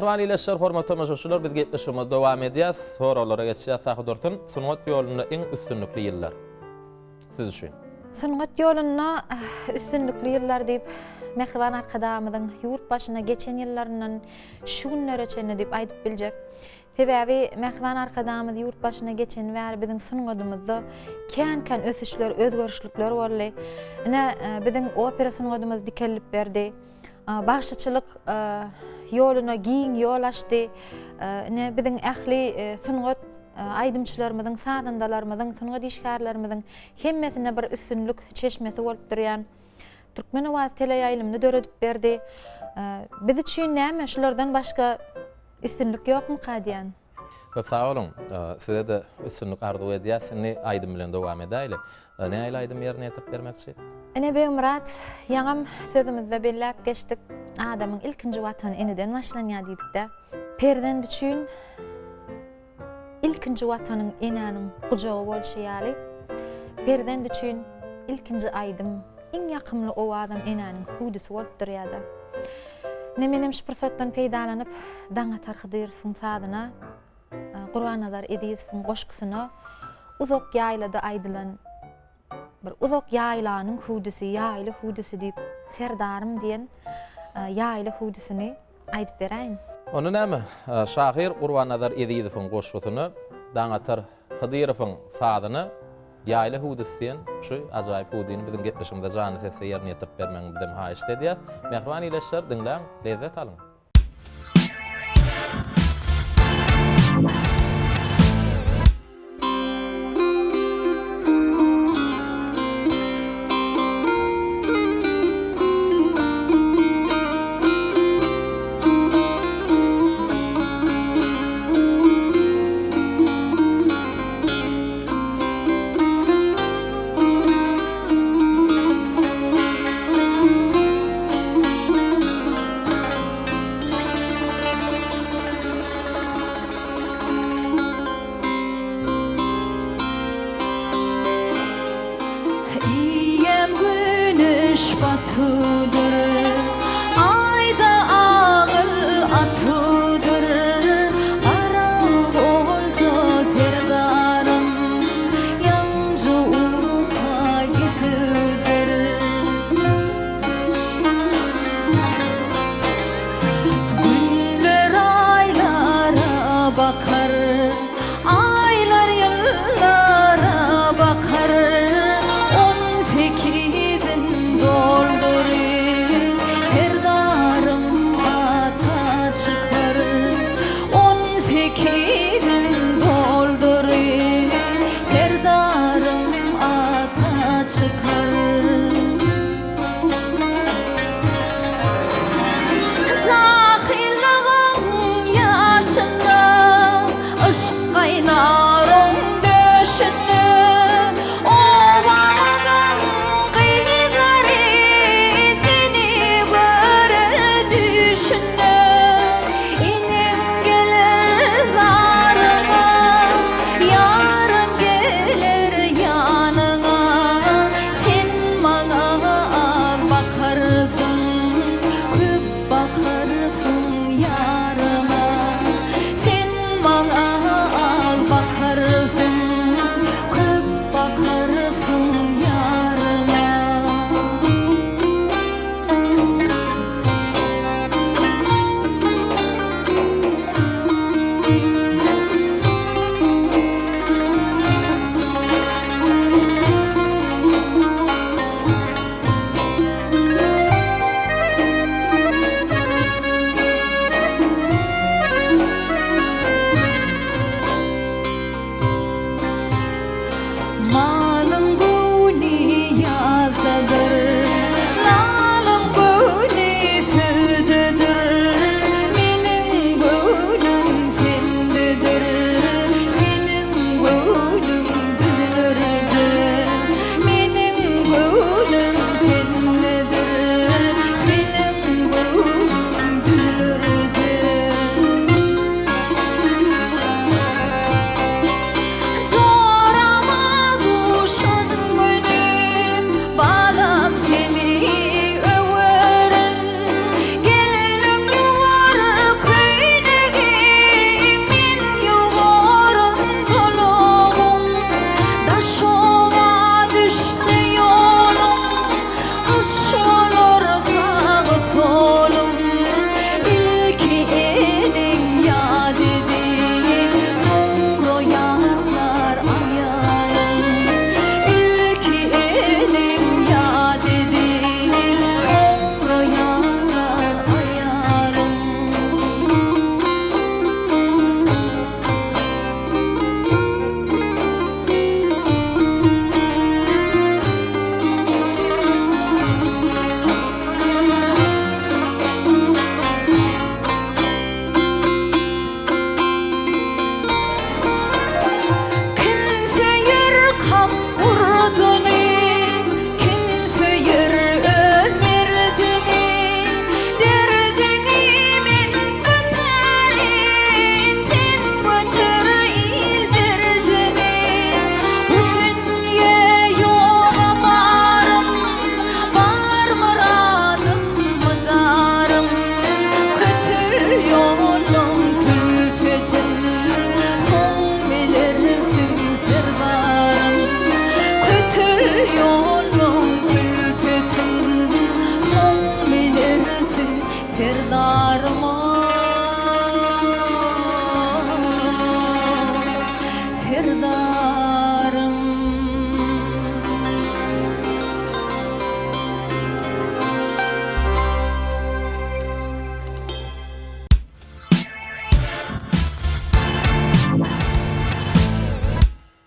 Mähriban ildeşler, hormatly tomaşaçylar, biz gepleşigimizi dowam edýäs. Soraglara geçýäs. Sahydursun, sungat ýolunda iň üstünlikli ýyllar siz üçin?
Sungat ýolunda üstünlikli ýyllar diýip, mähriban Arkadagymyzyň ýurt başyna geçen ýyllaryndan şu günlere çenli diýip aýdyp biljek. Sebäbi mähriban Arkadagymyz ýurt başyna geçeni bäri biziň sungatymyzda kän-kän ösüşler, özgerişlikler boldy. Ine, biziň opera sungatymyz dikeldip berdi. Bagşyçylyk ýoluna giň ýol açdy. Ine, biziň ähli sungat aýdymçylarymyzyň, sazandalarymyzyň, sungat işgärlerimiziň hemmesinde bir üstünlik çeşmesi bolup durýan Türkmen owazy teleýaýlymyny döredip berdi. Biz üçin näme, şulardan başga üstünlik ýokmuka diýýän.
Köp sag boluň. Size-de üstünlik arzuw edýäs. Indi aýdym bilen dowam edäýli. Nähili aýdym ýerine ýetirip bermekçi?
Ine Begmyrat, ýaňam sözümizde belläp geçdik, adamyň ilkinji watany eneden başlanýar diýdik-dä. Perzent üçin ilkinji watanyň enäniň gujagy bolşy ýaly, perzent üçin ilkinji aýdym, iň ýakymly owazam enäniň hüwdüsi bolup durýar-da. Ine menem şu pursatdan peýdalanyp, Daňatar Hydyrowyň sazyna, Gurbannazar Ezizowyň goşgusyna uzak ýaýlada aýdylan bir uzak ýaýlanyň hüwdüsi, ýaýla hüwdüsi diýip, Serdarym diýen ýaýla hüwdüsini aýdyp beräýin.
Onda näme, şahyr Gurbannazar Ezizowyň goşgusyna, Daňatar Hydyrowyň sazyna Ýaýla hüwdüsi diýen şu ajaýyp hüwdüni biziň gepleşigimizde janly sesde ýerine ýetirip bermegiňi bizem haýyşt edýäs. Mähriban ildeşler, diňläň, lezzet alyň!
Eýýäm güneş batydyr, Aý-da agyl atydyr, Gara golja serdarym, Ýaňja uka gitipdir. Günler aýlara bakar, Aýlar ýyllara bakar, On sekizin dolduryp, Serdarym ata çykar. On sekizin dolduryp, Serdarym ata çykar. Jahyllygyň ýaşynda, Yşk gaýnar oň döşünde. Obamyzyň gyzlary Seni görer düýşünde. Eneň geler zarygyp.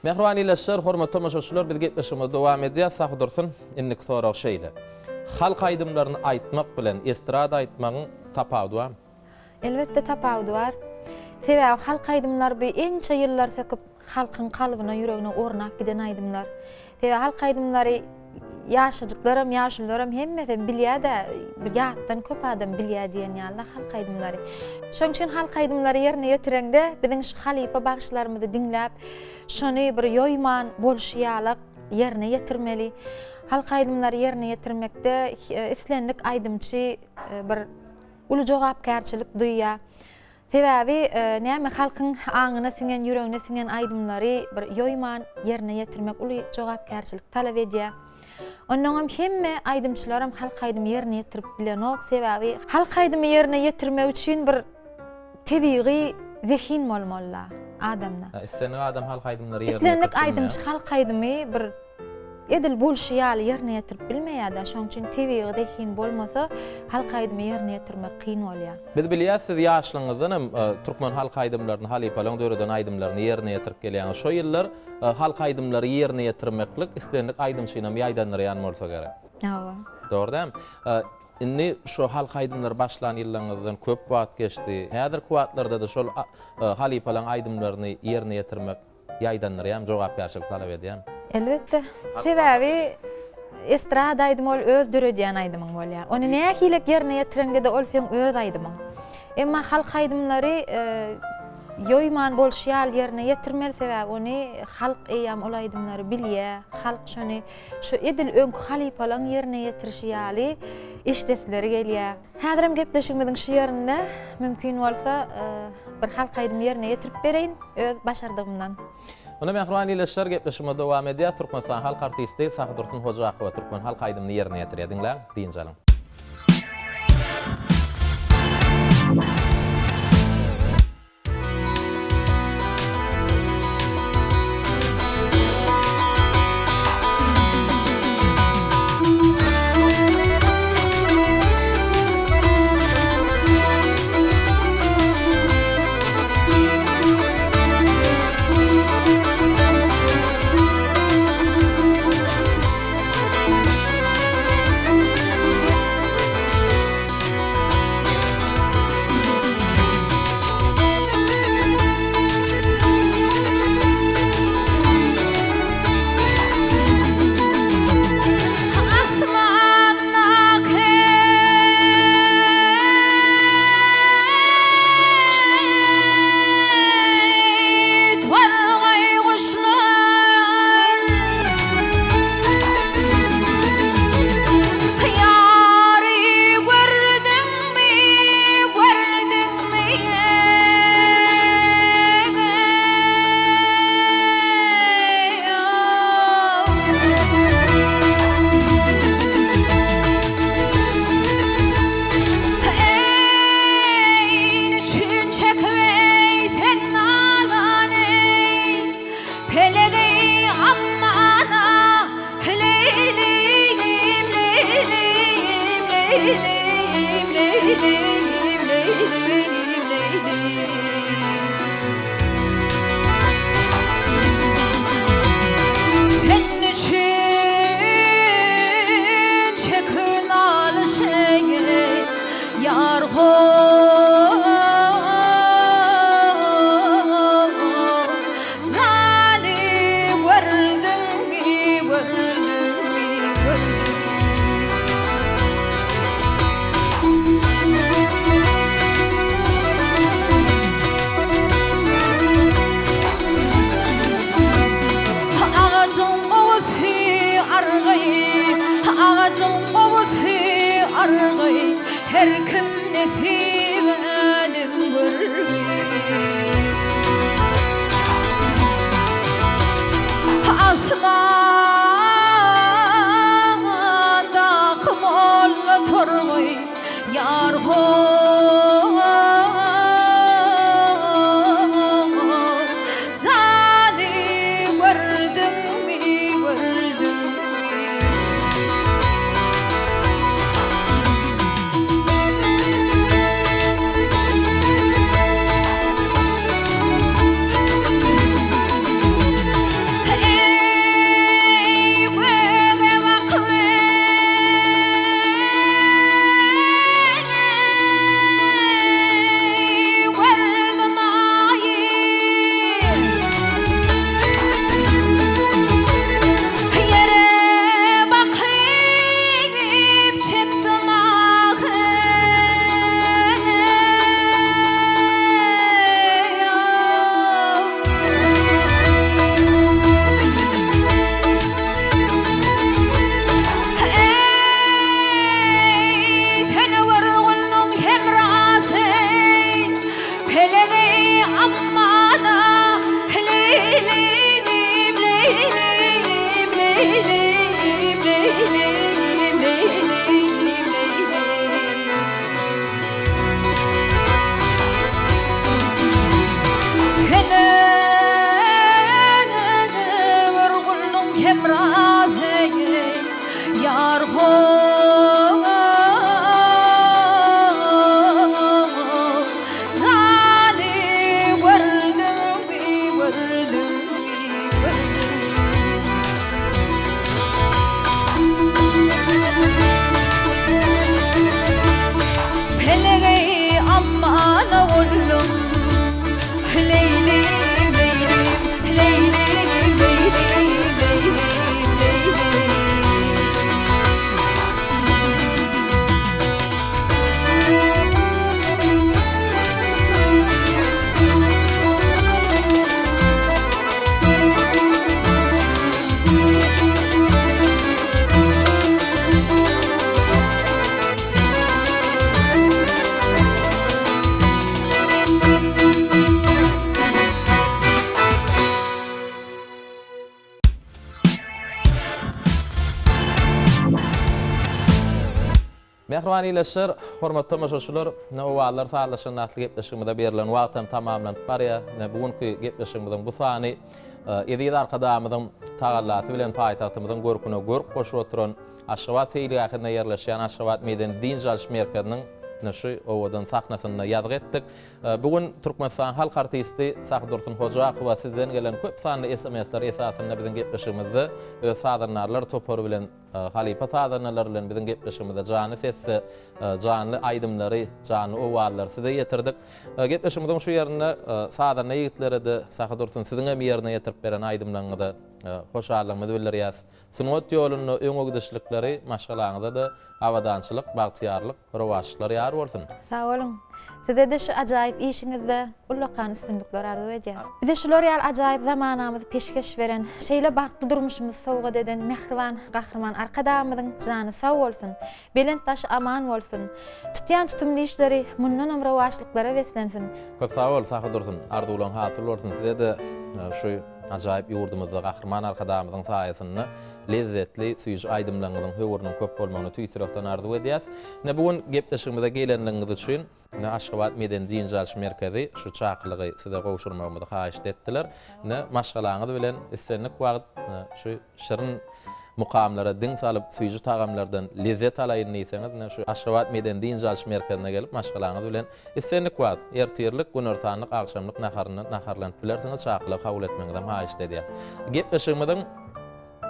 Mähriban ildeşler, hormatly tomaşaçylar, biz gepleşigimizi dowam edýäs. Sahydursun, indiki sorag şeýle. Halk aýdymlaryny aýtmak bilen estrada aýtmagyň tapawudy barmy?
Elbetde tapawudy bar. Sebäbi halk aýdymlary bu ençe ýyllar söküp halkyň kalbyna, ýüregine ornap giden aýdymlar. Sebäbi halk aýdymlary ýaşajyklaram, ýaşulularam hemmesem bilýär-de, bir ýatdan köp adam bilýär diýen ýaly halk aýdymlary. Şonuň üçin halk aýdymlary ýerine ýetireňde biziň şu halypa bagşylarymyzy diňläp, şony bir ýoýman bolşy ýalak ýerine ýetirmeli. Halk aýdymlary ýerine ýetirmekde islendik aýdymçy bir uly jogapkärçilik duýýar. Sebäbi näme halkyň aňyna siňen, ýüregine siňen aýdymlary bir ýoýman ýerine ýetirmek uly jogapkärçilik talap edýär. Onnoňam hemme aýdymçylaram halk aýdymy ýerine ýetirip bilenok. Sebäbi halk aýdymy ýerine ýetirmek üçin bir tebigy zehin bolmaly adamda.
Islendik adam halk aýdymlary ýerine ýetirip bilmeýär.
Islendik aýdymçy halk aýdymy bir Edil bolşy ýaly ýerine ýetirip bilmeýär-de, şonuň üçin tebigy zehin bolmasa, halk aýdymy ýerine ýetirmek kyn bolýar.
Biz bilýäs, siz ýaşlygyňyzdan hem türkmen halk aýdymlaryny, halypalaryň döreden aýdymlaryny ýerine ýetirip gelýäňiz. Şo ýyllar halk aýdymlary ýerine ýetirmeklik islendik aýdymçynam ýaýdandyrýan bolsa gerek.
Hawa.
Dogry dälmi? Indi şo halk aýdymlary başlan ýyllaryňyzdan köp wagt geçdi. Häzirki wagtlarda-da şol halypalaryň aýdymlaryny ýerine ýetirmek Ýaýdandyrýarmy, jogapkärçilik talap edýärmi?
Elbetde. Sebäbi estrada aýdymy ol öz döredýän aýdymyň bolýar. Ony nähilek ýerine ýetireňde-de ol seň öz aýdymyň. Emma halk aýdymlary ýoýman bolşy ýaly ýerine ýetirmeli, sebäbi ony halk eýýäm ol aýdymlary bilýär. Halk şony şu edil öňki halypalaryň ýerine ýetirişi ýaly eşidesleri gelýär. Häzirem gepleşigimiziň şu ýerinde mümkin bolsa bir halk aýdymy ýerine ýetirip bereýin öz başardygymdan.
Onda mähriban ildeşler gepleşigimizi dowam edýäs. Türkmenistan halk artisti Sahydursun Hojakowa türkmen halk aýdymyny ýerine ýetirýär. Diňläň, dynç alyň.
Asmandaky torgaý guşlar Ýary gördüňmi, gördüňmi Eý, niçün çekmeý sen nalany, Pelegi ammana leýleýim, leýleýim, leýleýim, leýleýim, leýleýim, leýleýim. Sen üçin çekin alyş-eý, ýar ho-o. Jany gördüňmi, gördüňmi, gördüňmi? Agajyň gowusy argaý, agajyň gowusy argaý, Her kim nesibäni görgi. Asmandaky molla torgaý, ýar ho. Jany gördüňmi, gördüňmi?
Mähriban ildeşler, hormatly tomaşaçylar, ine Owazlar sazlaşanda atly gepleşigimize berlen wagt hem tamamlanyp barýar. Ine bu günki gepleşigimiziň bu sany eziz Arkadagymyzyň tagallasy bilen paýtagtymyzyň görküne görk goşup oturan Aşgabat seýilgähinde ýerleşýän Aşgabat medeni-dynç alyş merkeziniň ine şu owadan sahnasynda ýazgy etdik. Bu gün Türkmenistan halk artisti Sahydursun Hojakowa sizden gelen köp sanly SMS-ler esasynda biziň gepleşigimizde öz sazandarlar topary bilen Halypa sazandalar bilen biziň gepleşigimizde janly sesde janly aýdymlary, janly owazlary size ýetirdik. Gepleşigimiziň şu ýerinde sazanda ýigitlere-de Sahydursun siziň hem ýerine ýetirip beren aýdymlaryňyza hoşallygymyzy bildirýäs. Sungat ýolunda öňe gidişlikleri maşgalaňyza-da abadançylyk, bagtyýarlyk, rowaçlyklar ýar bolsun!
Sag boluň! Size-de şu ajaýyp işiňizde ullakan üstünlikler arzuw edýäs. Bize şular ýaly ajaýyp zamanamyzy peşgeş beren, şeýle bagtly durmuşymyzy sowgat eden mähriban Gahryman Arkadagymyzyň jany sag bolsun, belent başy aman bolsun! Tutýan tutumly işleri mundanam rowaçlyklara beslensin!
Köp sag bol Sahy Dursun, arzuwlaň hasyl bolsun size-de şu ajaýyp ýurdumyzda Gahryman Arkadagymyzyň saýasynda lezzetli süýji aýdymlaryňyzyň höwrüniň köp bolmagyny tüýs ýürekden arzuw edýäs. Ine bu gün gepleşigimize gelenligiňiz üçin ine Aşgabat medeni dynç alyş merkezi şu çakylygy size gowşurmagymyzy haýyşt etdiler. Ine maşgalaňyz bilen islendik wagt şu Şirin mukamlara diň salyp, süýji tagamlardan lezzet alaýyn diýseňiz, ine şu Aşgabat medeni-dynç alyş merkezine gelip, maşgalaňyz bilen islendik wagt, ertirlik, günortanlyk, agşamlyk naharyndan naharlanyp bilersiňiz, çakylygy kabul etmegiňizem haýyşt edýäs. Gepleşigimiziň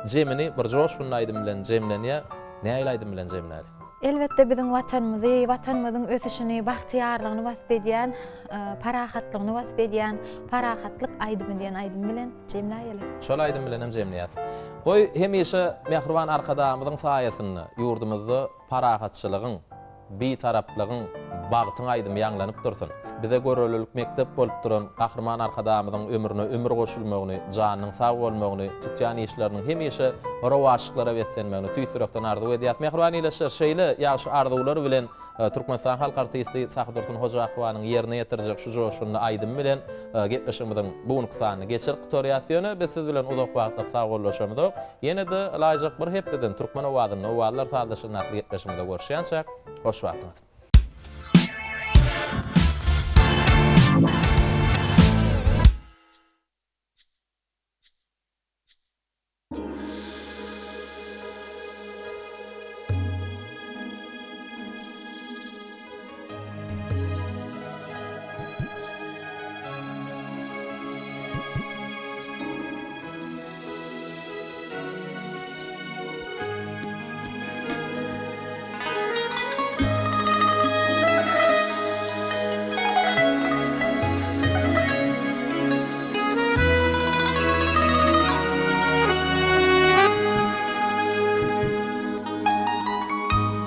jemini bir joşgunly aýdym bilen jemlenýär. Nähili aýdym bilen jemläli?
Elbetde biziň Watanymyzy, Watanymyzyň ösüşini, bagtyýarlygyny wasp edýän, parahatlygyny wasp edýän Parahatlyk aýdymy diýen aýdym bilen jemläýeli.
Şol aýdym bilenem jemleýäs. Goý, hemişe mähriban Arkadagymyzyň saýasynda ýurdumyzda parahatçylygyň, Bitaraplygyň, bagtyň aýdymy ýaňlanyp dursun! Bize görelilik mekdep bolup duran Gahryman Arkadagymyzyň ömrüne ömür goşulmagyny, janynyň sag bolmagyny, tutýan işleriniň hemişe rowaçlyklara beslenmegini tüýs ýürekden arzuw edýäris. Mähriban ildeşler, şeýle ýagşy arzuwlar bilen Türkmenistan halk artisti Sahydursun Hojakowanyň ýerine ýetirjek şu joşgunly aýdymy bilen gepleşigimiziň bu günki sanyny geçirip gutarýas. Ýöne biz siz bilen uzak wagtlyk sagbollaşamyzok. Ýene-de ylaýjak bir hepdeden Türkmen owazynda Owazlar sazlaşygyny atly gepleşigimizde görüşýänçäk, hoş wagtyňyz.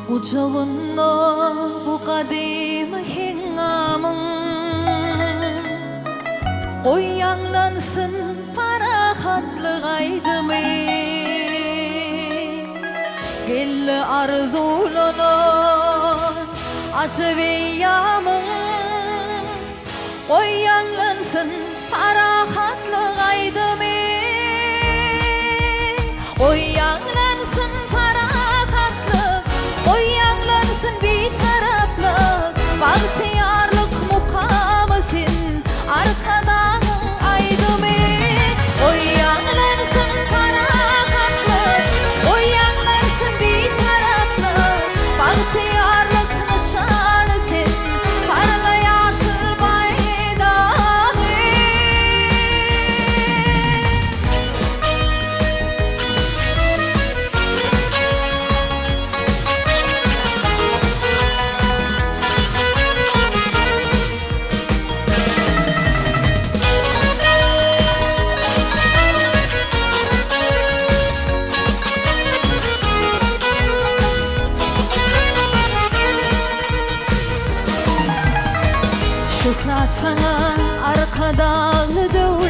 Gujagynda bu gadymy heňňamyň Goý ýaňlansyn parahatlyk aýdymy. Geldi arzuwlanan ajap eýýamyň, Goý ýaňlansyn parahatlyk aýdymy. Goý ýaňlansyn parahatlyk, Goý ýaňlansyn Bitaraplyk, Bagtyýarlyk mukamy sen, Arkadagyň aýdymy. Goý ýaňlansyn parahatlyk, Goý ýaňlansyn Bitaraplyk, Bagtyýarlyk nyşany sen, Parla ýaşyl baýdagy. Şöhrat saňa Arkadagly döwlet.